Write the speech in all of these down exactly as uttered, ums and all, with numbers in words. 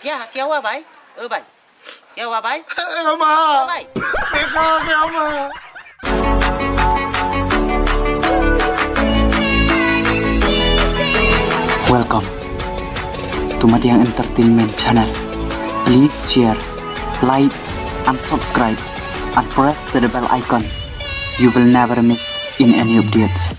Kya, kya hua bhai? O bhai. Kya hua bhai? Ama. O bhai. Dekha kya ama. Welcome to Madiang Entertainment Channel. Please share, like, and subscribe, and press the bell icon. You will never miss in any updates.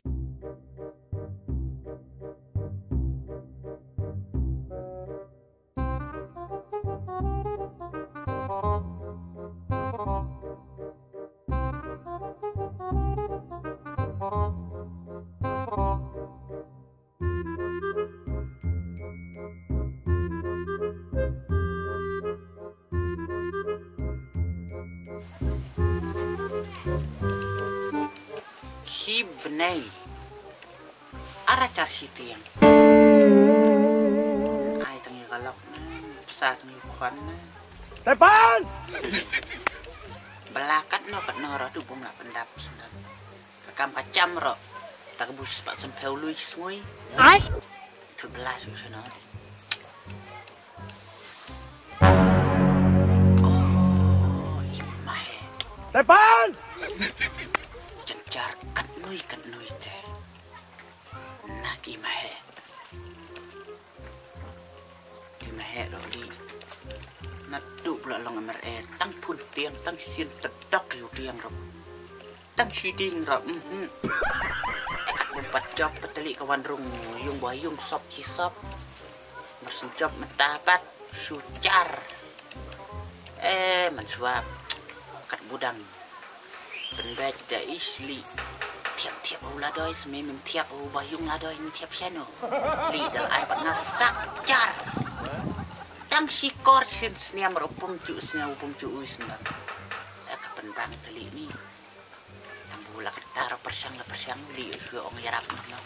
Shi bnai. Ara char shi tiang. Ai tang ïa ka lok na, psa tang ïa u khwan na. Tepan! Bala katno katno ruh tu bym lah pyndap sendang. Ka kam ka cham ruh. Ta ka bus pat semphew lui sngui. Ai. Tu bala su seno. Oh, i mahe. Tepan! Jynjar katnoi katnoi te. Na i mahe. Te mahe ruh li. Na tu bla long mer e tang pun tiang tang sien tedok yu tiang ruh. Tang shiding ruh. Mhm. Kat bym pat jop patali ka wan rung yung ba yung sop chi sop. Mar syn jop mynta pat shu char. Eh, man shuwa kat budang. Pynbeit da i sli. Thiap thiap u la doi smi min thiap u ba yung la doi min thiap shano. Li dal ai pat nga sak char. Tang shikor shin sniam ro pum chu sniam pum chu u sniam. Eh, ka pynbang tali ni. Tang bu la kata ro persang la persang li shu ong yarap no.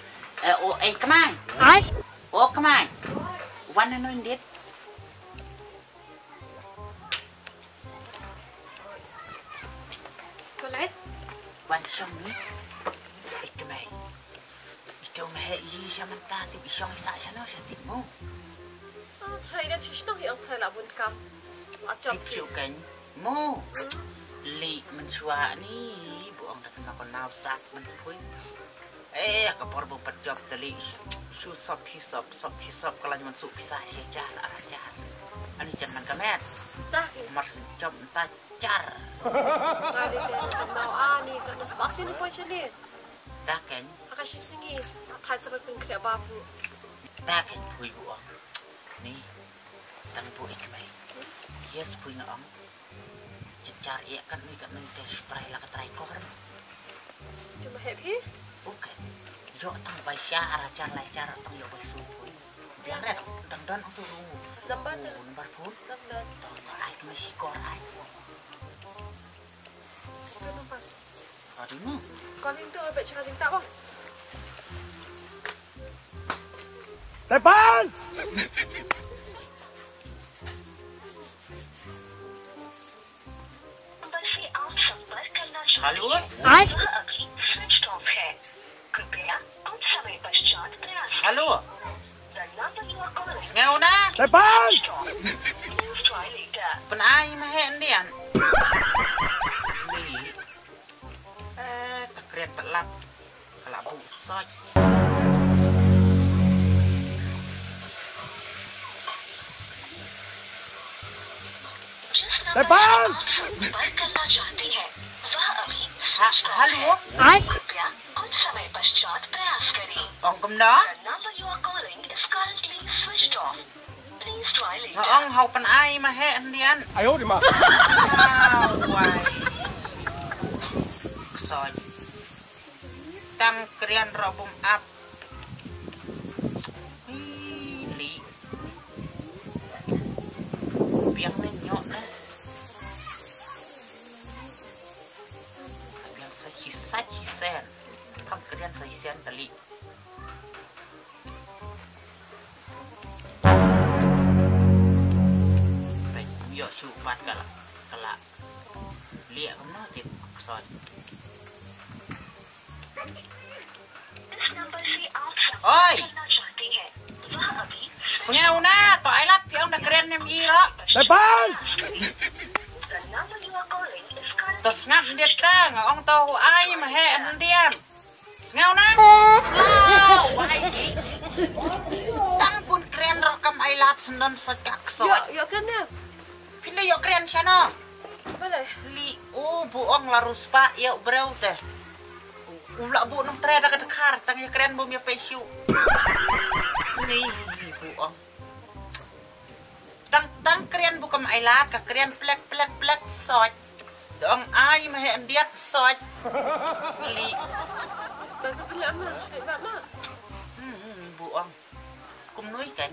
Eh, o, eh, kemai. Ai? O, kemai. Wan no indit. Ko lai? Wan shong ni. Eh, kemai. Ito me he i sha mynta tip i shong i sa sha no sha tip mo. Ah, thai dan shi shnong hi ang thai la bun kam. La chap. Tip shu kan mo. Li men shwa ni bu ong da kan ma kon nau sak men tip hui. Eh, ka por bu pat jop tali shu sop hi sop sop hi sop ka lan man su pisa shi jar ar jar. Ani jan man ka met. Dah. Mar sin jop ta jar. Ari te kan mau ani kan nas pasin poi shani. Ta ken. Aka shi singi. Athai sabar pun kre babu. Ta ken pui bu ong. Ni. Tang bu ik mai. Yes pui na ong. Jynjar ïa katnoi katnoi te shu trai la ka trai kor. Jong ma hep hi? Okay. Ïoh tang bai sha ara jar lai jar tang ïoh bai sum pun. Biang red dang don ong tu ru. Number tu. Oh, number phone. Dang don. Tang tang ai kami shikor ai. Tu number. Adi mu. Calling tu abek cakap cinta bang. Tepan! नंबर से आप संपर्क करना चाहते Hello? हैं, वह अभी स्विच ऑफ है। कृपया कुछ समय पश्चात प्रयास करें। Hello? The number you are calling Sngew na? Tepan! Please try later. Pynai ma he ndian. Ni. Eh, ta kren pat lap. Ka la buh soit. जिस नंबर से आप संपर्क करना चाहते हैं, वह अभी स्विच ऑफ है। Hello? कृपया कुछ समय पश्चात प्रयास करें। Ong kumno? The number you are calling is currently switched off. Please try later. Ong hau pynai ma he ndian. Ayo di ma. Wai. Soit. Tang krian ro bum ap. Ih, li. Biang ne nyok ne. Biang sa chi sa chi sen. Tang krian sa sen tali. Peit, ym ïoh shuh pat ka la, ka la liah kumno tip ksoit. इस नंबर से आप संपर्क Oi! करना चाहते हैं, वह अभी Sngew na, to ai lap phi ong da kren ne ym Ira. Tepan. To sngap ndiat ta, nga ong to u ai ma he ndiat. Sngap na. Lau, ai di. Tang pun kren ro kam ai lad sendon sa kak so. Yo, yo kren na. Pynda yo kren shano. Balei? Li u bu ong la ruspa yo breu te. U la bu nong tre da ka dkhar tang yo kren bu mia pesu. Ni bu ong. Tang tang kren bu kam ai lad ka kren plek plek plek soj. Dong ai ma he ndiat soj. Li. Bagi pula ma, sweet ba ma. Hmm, hmm, bu ong. Kum nui kan.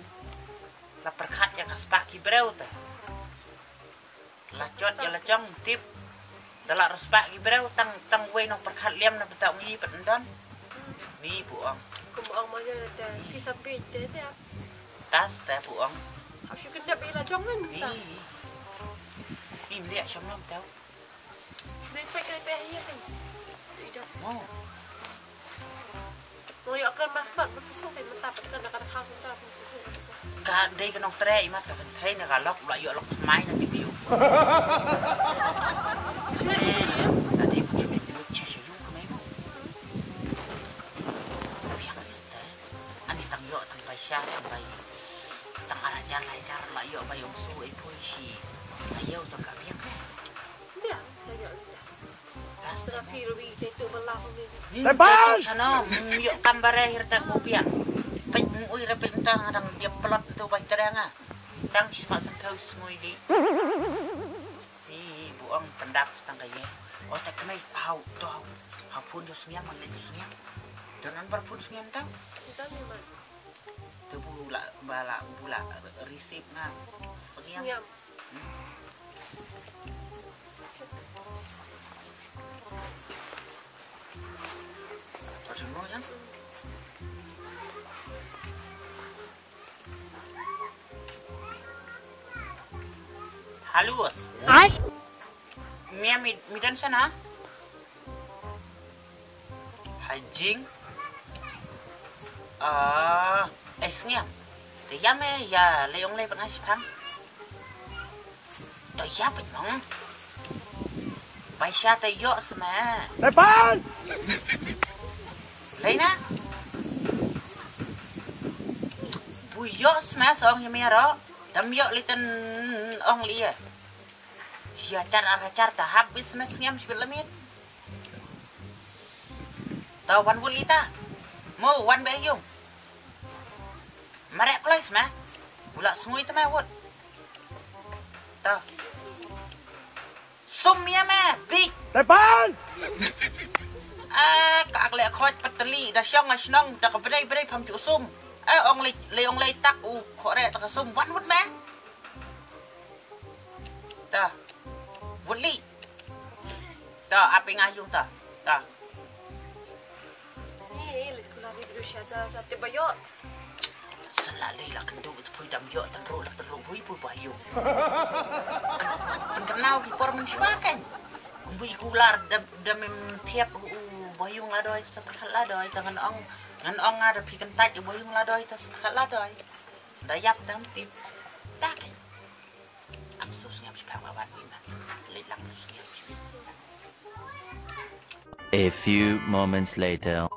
La perkhat ya ka spa ki breu te. La jot ya la jong tip. Da la respect ki breu tang tang wei nong perkhat liam na beta ong i pat ndon. Ni bu ong. Kum ong ma ya da pisa pit te te. Tas te bu ong. Hap shu kendap i la jong kan. Ni. Ni mliak shom nom tau. Ni pe kai pe ya kan. Ida. Oh. Mo yo kan mas mat mas susung kan mata pat kan kan khang kan. Ka dei ka nong tre i mat ka kan thei na ka lok la yo lok mai na ki biu. Ka dei ku shu biu che shu yu ka mai mo. Biang ni ste. Ani tang yo tang bai sha tang bai. Tang ara jar lai jar la yo bai ong su ai pui shi. Ayo tang ka biang ni. Biang, bai yo ni. Sera phi rubi jai tu bala ko mi. Ni jai tu sana, mm, yo kam bare hir ta ko biang. Pek mui ra pek tang dang dia pelot tu bai terang ah. Tang sma sempeu sngui di. Ni bu ong pendap tang ka ye. Oh tak kemai hau tu hau. Hau pun yo sngiam man le sngiam. Jangan berpun sngiam tau. Kita ni man. Tu bu la bala bu la receive nga sngiam. Sngiam. Hmm. Halus. Ai. Mia mi mi dan sana. Hajing. Ah, eh sngiam. Te ya me ya le ong le pang ai pang. To ya pang nong. Bai sha te yo sma. Tepan. Leina. Bu yo sma song ya me ro. Dam yo liten ong li ya. Ya char ar char ta hap bis sma sngiam sibit lamit. Ta wan wul ita. Mo wan be yung. Mare kloi sma. Bula sngui tama wut. Ta. Sum ya ma big. Tepan. Ah, ka akle khoj patali da shong a shnong da ka bdai bdai pham chu sum. Eh, ong le le ong le tak u khore ta ka sum wan wut ma. Ta. Wut li. Ta api ngayung ta. Ta. Ni le kula ni bru sha sa sa te bayo. Sala le la kendu te pui dam yo tan ro la tan ro hui pui bayo. Kan kenau ki por men shwa kan. Kumbui kular dam dam em thiap u bayo la doi sa la doi ta ngan ong ngan ong ada pi kan tat u bayo la doi ta sa la doi. Da yap dam tip. Ta kan. A few moments later.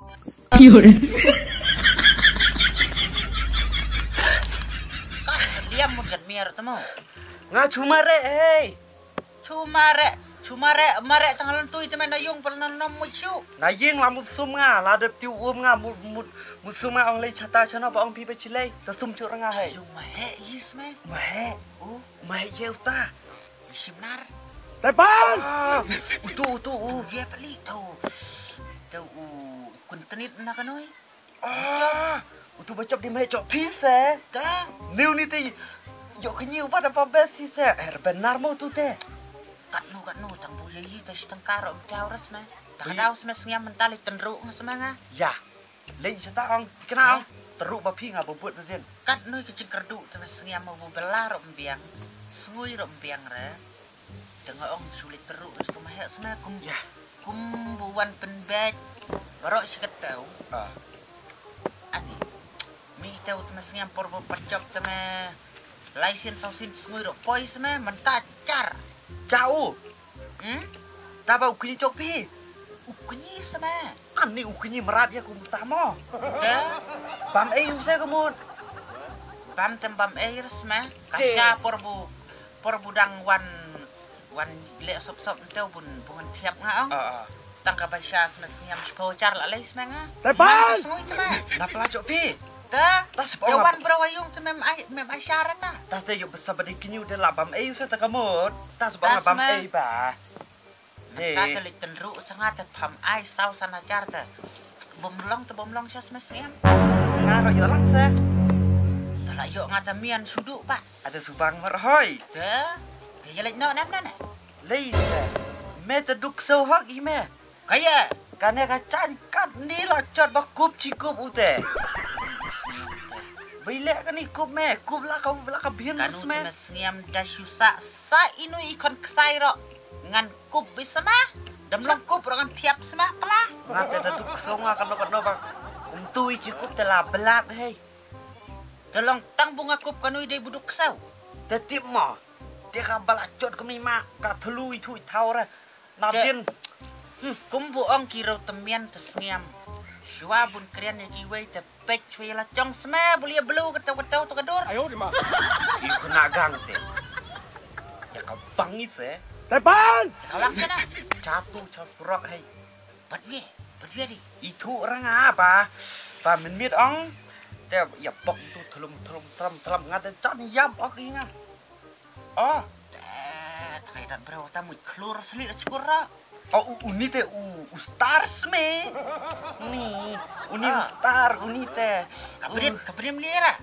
Diam mun kan miar tamo. Nga chumare hey. Chumare, chumare, mare tang lan tui temen na yung pel na nom mu chu. Na ying la mut sum nga la dep tiu um nga mut mut mut sum nga ong lei chata chana ba ong pi ba chilei. Ta sum chu ranga hey. Yung ma he is me. Ma he. U. Mai yeu ta. Shimnar. Tepan. Ah, utu utu u. Ye pali tau. Tau u kun tenit na kanoi. Ah, utu bachop di mai chop pis eh. Ta. Niu ni ti. Yo kenyi ubat apa bes si se. Er benar mau tu te. Kat nu kat nu tang bu ye yi ta sitang karo mchau ras me. Ta kadau sme sngam mentali tenru ngas me nga. Ya. Leng sha ta ong kena ong teru ba phi nga bubut ba din. Kat noi ka jingkerdu te na sngiam ma bu belar ro mbiang. Sngui ro mbiang re. Te nga ong suli teru re stu mahek sma kum. Ya. Kum bu wan penbet. Barok shi ketau. Ah. Ani. Mi tau te na sngiam por bu pachok te me. Lai sien saw sien sngi ruh poi sma mynta jar. Jao. Hmm? Taba u kñi chok phi. U kñi sma. Ani u kñi mrad ïa ku mynta mo. Te? Bam ei u se ka mut. Bam tem bam ei sma. Ka sha por bu por bu dang wan wan leh sop sop nte bun bun thiap nga ong. Ah, ah. Tang ka ba sha sma sngem spo char la lei sma nga. Te ban. Sngui te ma. Na pla chok phi. Te. Ta spo. Wan bro ayung te mem ai mem ai sha rata. Ta te yu besa ba di kñi u te la bam ei u se ta ka mut. Ta spo nga bam ei ba. Mynta te leit tynruh sa nga te pham ai saw san hajar te. Bym long te bym long sha sma sngem. Nga ruh ïoh lang sa. Te la ïoh nga te mian shuh duh ba. Ada subang mar hoi. Te. Te ïa leit noh nem na ne. Lei sa. Me te duk saw hok i me. Ka ïa. Kane ka chan kat ni la chot ba kup chi kup u te. Bai leh kani kup me kup la ka la ka bien sma. Kanu te me sngem da shu sa sa inu i khon ksai ro. Ngan kup bi sma. Dam long kup ro ngan thiap sma pla. Nga te da duk song nga kano kano ba. Um tu i chi kup te la blat hei. Te long tang bu nga kup kanu i dei bu duk saw. Te tip mo. Te ka bala chot kami ma ka thlu i thu i thau re. Na din. Hmm, kum bu ong ki rau temian te sngem. Shwa bun krian ïa kiwei te pech shwa ïa la chong sma bul ïa blu ka tau ka tau tu ka dur. Ayo di ma. I kuna gang te. Ïa ka bang i se. Tepan. Ïa ka bang sana. Chatu chas kurok hei. Bat we, bat we di. I thu ranga ba. Ba min mit ong. Te ïa bok tu thlum thlum thlum thlum nga te chan ïap ok i nga. Oh. Te, te kai dat bro ta mui klur sli ka chukur ra. Oh, u, uni te u, u star sme. Uni, uni u star, uni te. Kaprim, kaprim lera.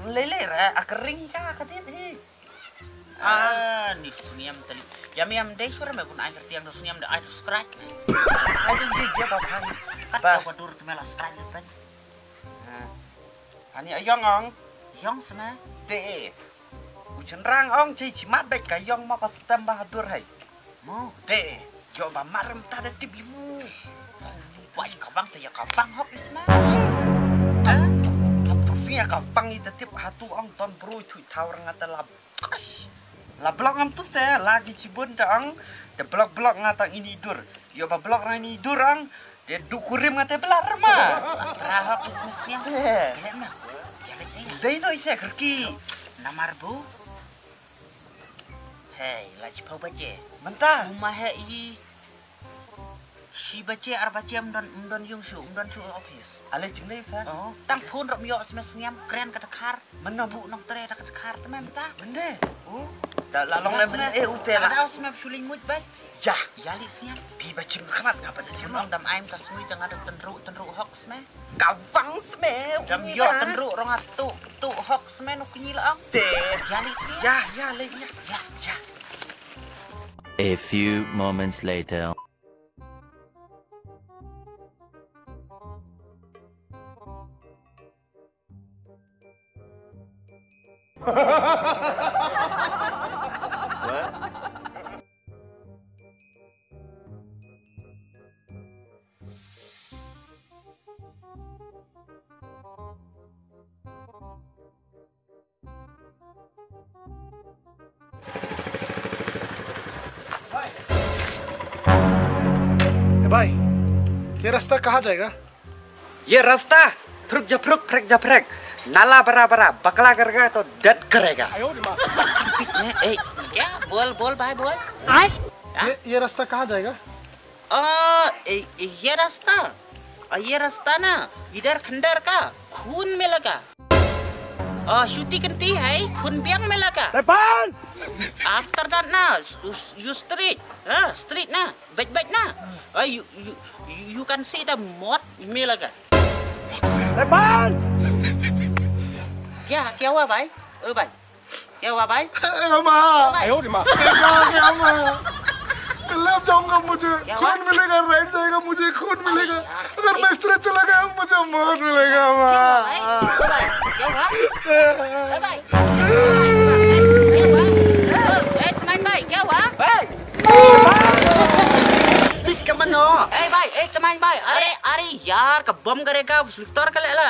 Lelera, akring ka kadit hi. Ah, ni sngem tali. Yam yam dei sura me bun ai kertiang tu sngem de ai tu scratch. Ai tu dia dia ba bang. Kat ba dur tu mela scratch ni pen. Ani ayong ong. Yong sma. Te. U chynrang ong chi chi mat bek ka yong ma ka stem ba hadur hai. Mo. Te. Yo ba mar mynta da tip i mu. Wai ka bang te ya ka bang hok i sma. Tam tu fi ya ka bang i da tip hatu ong ton bru chui thau rang ta lab. La blok ngam tu se la ki chibun ta ong. Da blok blok nga tang ini dur. Yo ba blok rang ini dur ong. Te du kurim nga te blar ma. Rahok is mesnya. Te. Kele ma. Ya le te. Dei no ise kerki. Namar bu. Hei, la chipau baje. Mynta. Uma he i. Shi baje ar baje mdon mdon yung shu mdon shu office. Ale jingle sa. Oh, tang phun rok myo smes ngiam kren ka takar. Mano bu nong tre ta ka takar te mynta. Mende. Oh. Ta la long le mende eh ute la. Ada smes shuling muj bai. Jah. Yali sngem. Pi ba chim khmat nga ba da chim. Nong dam aim ka sngui ta nga da tenru tenru hok smes. Ka wang smes. Dam yo tenru rong atu tu hok smes nuk ni la ang. Te. Yali sngem. Ya ya le ya. Ya ya. A few moments later. ए भाई, ये रास्ता कहाँ जाएगा? ये रास्ता फुरुक जा फुरुक, फरक जा फरक, नाला बड़ा बड़ा, बकला करेगा तो दर्द करेगा। ए, ए, क्या? बोल, बोल भाई, बोल। आय? ये, ये रास्ता कहाँ जाएगा? आ, ए, ए, ये रास्ता, आ, ये रास्ता ना, इधर खंडर का खून मिलेगा। आ, श्रुति कनती है, खून बियांग मिलेगा। Tepan! After that ना, you, you straight, हाँ, straight ना, bait bait ना। आ, you, you, you can see the मौत मिलेगा। Tepan! क्या, क्या हुआ भाई? ओ भाई। क्या हुआ भाई? ए, अम्मा। भाई। आयो रे माँ। देखा क्या अम्मा? लेफ्ट जाऊंगा मुझे क्या हुआ? खून मिलेगा, राइट जाएगा मुझे खून मिलेगा। अगर मैं इस तरह चला गया मुझे मौत मिलेगा अम्मा। क्या हुआ भाई? क्या हुआ? ए भाई। क्या हुआ? ए, ए, तमाइन भाई, क्या हुआ? भाई। Pik ka mano? Eh, भाई, ए, तमाइन भाई, अरे, अरे यार, का बम करेगा, स्लिटर का ले ला।